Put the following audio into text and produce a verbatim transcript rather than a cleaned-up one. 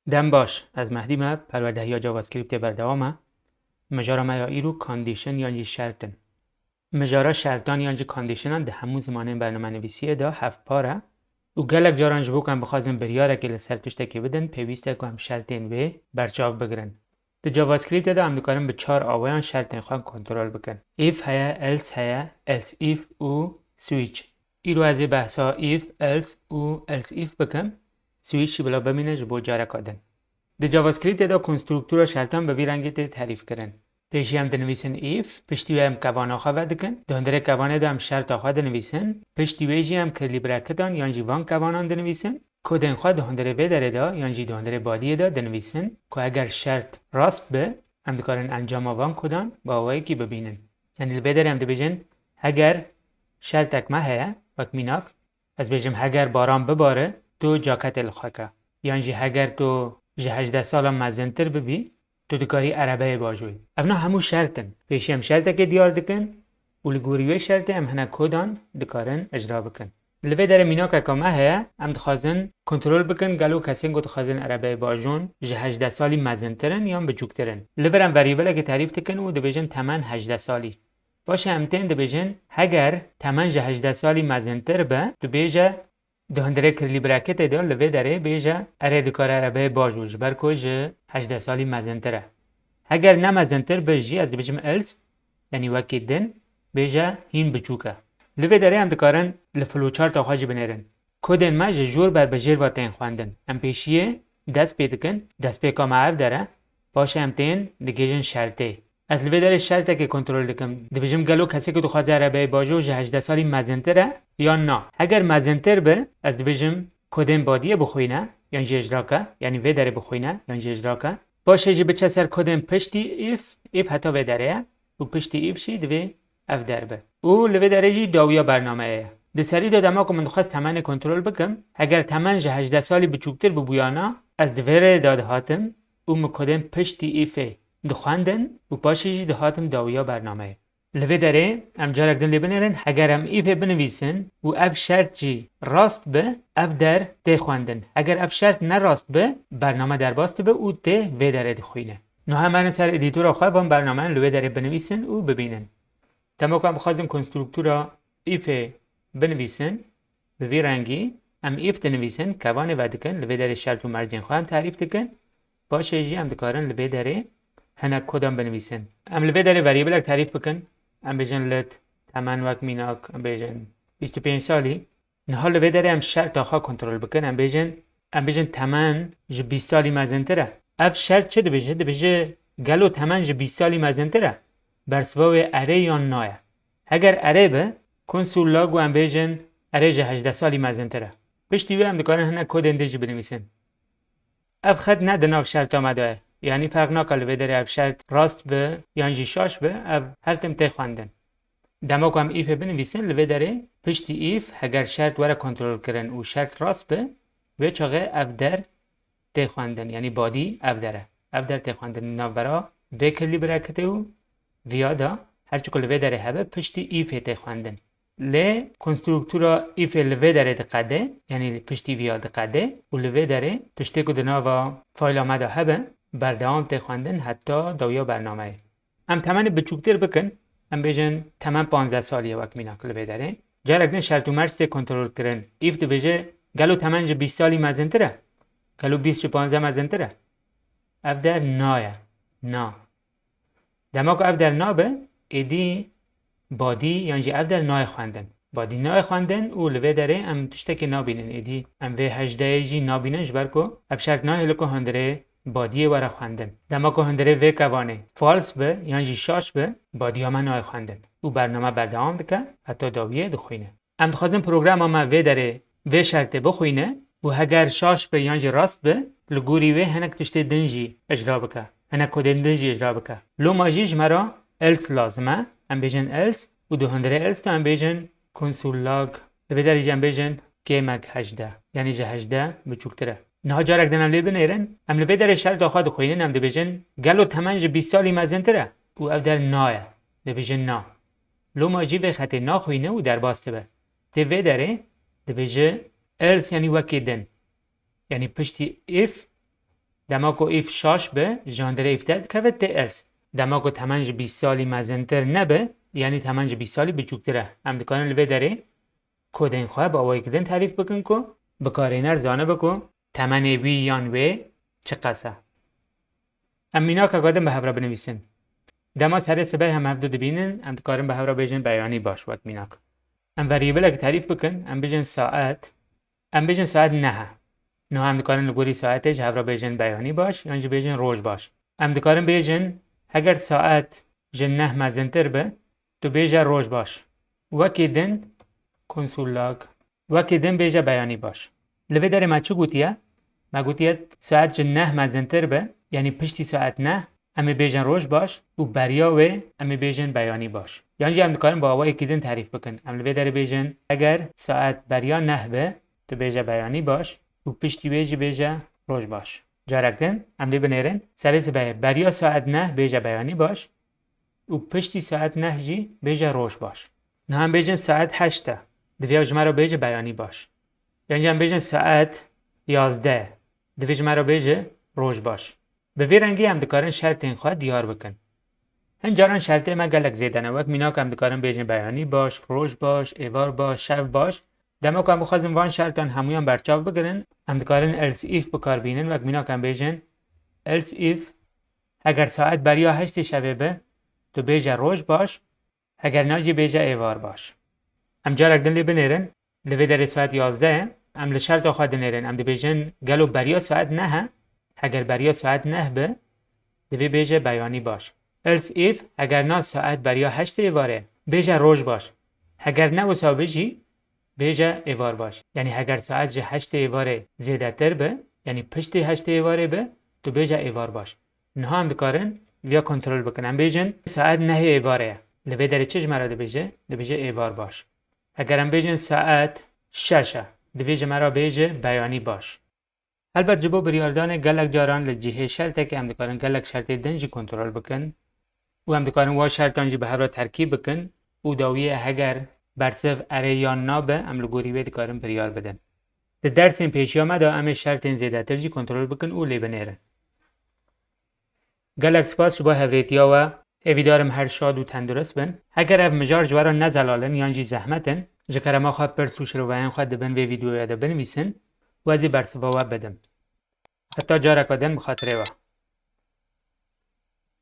Dem baş, ez Mehdî me, perwerdehiya JavaScriptê berdewam e. Mijara me ya îro condition yan jî şert in. Mijara şertan yan jî conditionan di hemû zimanên bernamenivîsiyê de hevpar e û gelek caran ji bo ku em bixwazin biryarekê li ser tiştekê bidin, pêwîst e ku em şertên wê berçav bigirin. Di JavaScriptê de em dikarin bi çar awayan şertên xwe kontrol bikin. If heye, else heye, else if û switch. Îro ez ê behsa if, else û else if bikim. Switch jî bila bimîne ji bo careka din. Di JavaScriptê de konstruktura şertan bi vî rengî tê terîfkirin. Pêşî em dinivîsin if, piştî wê em kevana xwe vedikin. Di hundirê kevanê de em şerta xwe dinivîsin. Piştî wê jî em kirlî breketan yan jî van kevanan dinivîsin. Kodên xwe di hundirê vê derê de yan jî di hundirê badiyê de dinivîsin ku eger şert rast be, em dikarin encama van kodan bi awayekî bibînin. Yanî li vê derê em dibêjin, heger şertek me heye, wek mînak, ez bêjim, heger baran bibare, tu caketê li xwe ke. Yan jî heger tu ji hejdeh salan mezintir bibî, tu dikarî erebeyê bajoyî. Evna hemû şert in. Pêşî em şertekê diyar dikin û li gorî wê şertê em hinek kodan dikarin icra bikin. Li vê derê mînakeka me heye, em dixwazin kontrol bikin gelo kesên ku dixwazin erebeyê bajon ji hejdeh salî mezintir in yan biçûktir in. Li vir em variableekê terîf dikin û dibêjin temen hejdeh salî. Paşê em tên dibêjin, heger temen ji hejdeh salî mezintir be, tu bêje di hundirê kirlî breketê de li vê derê bêje erê dikare erebeyê bajo ji ber ku ji hejdeh salî mezintir e. Heger ne mezintir be jî ez dibêjim else, yanî wekî din, bêje hîn biçûk e. Li vê derê em dikarin li flowcharta xwe jî binêrin. Kodên me ji jor ber bi jêr ve tên xwendin. Em pêşiyê dest pê dikin, destpêka me ev der e, paşê em tên digihêjin şertê. Ez li vê derê şertekê kontrol dikim. Dibêjim gelo kesê ku dixwaze erebeyê bajo ji hejdeh salî mezintir e yan na. Heger mezintir be, ez dibêjim kodên badiyê bixwîne, yan jî icra ke, yanî vê derê bixwîne, yan jî icra ke. Paşê jî biçe ser kodên piştî if, if heta vê derê ye û piştî if jî divê ev der be. Û li vê derê jî dawiya bernameyê ye. Di serî de dema ku min dixwest temenê kontrol bikim, heger temen ji hejdeh salî biçûktir bibûyana, ez di vê rê de dihatim û min kodên piştî îfê dixwendin û paşê jî dihatim dawiya bernameyê. Li vê derê em carek din lê binêrin, heger em îfê binivîsin û ev şert jî rast be, ev der tê xwendin. Heger ev şert ne rast be, bername derbas dibe û tê vê derê dixwîne. Niha em herin ser edîtora xwe van bernameyan li wê derê binivîsin û bibînin. Dema ku em bixwazin konstruktura îfê binivîsin, bi vî rengî em îf dinivîsin, kevanê vedikin, li vê derê şert û mercên xwe em terîf dikin, paşê jî em dikarin li vê derê hinek kodan binivîsin. Em li vê derê variablek terîf bikin, em bêjin let, temen wek mînak, em bêjin bîst û pênc salî. Niha li vê derê em şerta xwe kontrol bikin, em bêjin, em bêjin temen ji bîst salî mezintir e. Ev şert çi dibêje? Dibêje gelo temen ji bîst salî mezintir e? Bersiva wê erê yan na ye. Heger erê be, console log û em bêjin erê ji hejdeh salî mezintir e. Piştî wê em dikarin hinek kodên din jî binivîsin. Ev xet ne di nav şerta me de ye. Yanî ferq nake li vê derê ev şert rast be yan jî şaş be, ev her tim tê xwendin. Dema ku em îfê binivîsin, li vê derê piştî îf heger şert were kontrolkirin û şert rast be, wê çaxê ev der tê xwendin, yanî badî ev der e. Ev der tê xwendin navbera vê kirlî breketê û viya de, her çi ku li vê derê hebe piştî îfê tê xwendin. Lê konstruktura îfê li vê derê diqede, yanî piştî viya diqede û li vê derê tiştê ku di nava fayla me de hebe, berdewam tê xwendin heta dawiya bernameyê. Em temenê biçûktir bikin, em bêjin temen panzdeh salî ye wek mînak li vê derê. Carek din şert û merc tê kontrolkirin. Îf dibêje, gelo temen ji bîst salî mezintir e? Gelo bîst ji panzdeh mezintir e? Ev der na ye. Na. Dema ku ev der nabe, êdî badî yan jî ev der nayê xwendin. Badî nayê xwendin û li vê derê em tiştekê nabînin êdî. Em vê hejdehê jî nabînin ji ber ku ev şert nahêle ku hundirê badiyê were xwendin. Dema ku hundirê vê kevanê false be yan jî şaş be, badiya me nayê xwendin û bername berdewam dike heta dawiyê dixwîne. Em dixwazin programa me vê derê vê şertê bixwîne û heger şaş be yan jî rast be, li gorî wê hinek tiştê din jî icra bike. Hinek kodên din jî icra bike. Loma jî ji me re else lazim e. Em bêjin else û di hundirê else de em bêjin console log. Li vê derê jî em bêjin kêmek hejdeh. Yanî ji hejdeh biçûktir e. Niha carek din em lê binêrin. Em li vê derê şerta xwe dixwînin, em dibêjin, gelo temen ji bîst salî mezintir e? Û ev der na ye. Dibêjin na. Loma jî vê xetê naxwîne û derbas dibe. Tê vê derê dibêje else, yanî wekî din. Yanî piştî if Dema ku îf şaş be, ji hundirê îf derdikeve tê else. Dema ku temen ji bîst salî mezintir nebe, yanî temen ji bîst salî biçûktir e. Em dikarin li vê derê kodên xwe bi awayekî din terîf bikin ku bikarîner zanibe ku temenê wî yan wê çiqas e. Em mînakeke din bi hev re binivîsin. Dema serê sibehê em hevdu dibînin, em dikarin bi hev re bêjin beyanî baş wek mînak. Em verîbilek terîf bikin, em bêjin saet, em bêjin saet neh e. Niha em dikarin li gorî saetê ji hev re bêjin beyanî baş yan jî bêjin roj baş. Em dikarin bêjin, heger saet ji neh mezintir be, tu bêje roj baş. Wekî din, konsulag, wekî din bêje beyanî baş. Li vê derê me çi gotiye? Me gotiye saet ji neh mezintir be, yanî piştî saet neh, em ê bêjin roj baş û beriya wê em ê bêjin beyanî baş. Yan jî em dikarin bi awayekî din terîf bikin. Em li vê derê bêjin, eger saet beriya neh be, tu bêje beyanî baş û piştî wê jî bêje roj baş. Carek din em lê binêrin. Serê sibehê beriya saet neh bêje beyanî baş û piştî saet neh jî bêje roj baş. Niha em bêjin saet heşt e. Divê ew ji me re bêje beyanî baş. Yan jî em bêjin saet yazdeh e. Divê ji me re bêje roj baş. Bi vî rengî em dikarin şertên xwe diyar bikin. Hin caran şertê me gelek zêde ne. Wek mînak em dikarin bêjin beyanî baş, roj baş, êvar baş, şev baş. Dema ku em bixwazin van şertan hemûyan berçav bigirin, em dikarin else if bi kar bînin. Wek mînak em bêjin, else if, heger saet beriya heştê şevê be, tu bêje roj baş, heger na jî bêje êvar baş. Em carek din lê binêrin, li vê derê saet yazdeh e, em li şerta xwe dinêrin, em dibêjin, gelo beriya saet neh e? Heger beriya saet neh be, divê bêje beyanî baş. Else if, heger na saet beriya heştê êvarê, bêje roj baş. Heger ne wisa be jî, bêje êvar baş. Yanî heger saet ji heştê êvarê zêdetir be, yanî piştî heştê êvarê be, tu bêje êvar baş. Niha em dikarin viya kontrol bikin. Em bêjin, saet nehê êvarê ye. Li vê derê çi ji me re dibêje? Dibêje êvar baş. Heger em bêjin saet şeş e, divê ji me re bêje beyanî baş. Helbet ji bo biryardanê gelek caran li cihê şertekê em dikarin gelek şertê din jî kontrol bikin û em dikarin wa şertan jî bi hev re terkîb bikin û dawiyê heger bersiv erê yan na be, em li gorî wê dikarin biryar bidin. Di dersên pêşiya me de em ê şertên zêdetir jî kontrol bikin û lê binêrin. Gelek spas ji bo hevrêtiya we. Hêvîdarim her şad û tendurist bin. Heger ev mijar ji we re ne zelal in yan jî zehmet in, ji kerema xwe pirs û şiroveyên xwe di bin vê vîdeoya de binivîsin û ez ê bersiva we bidim. Heta careke din bi xatirê we.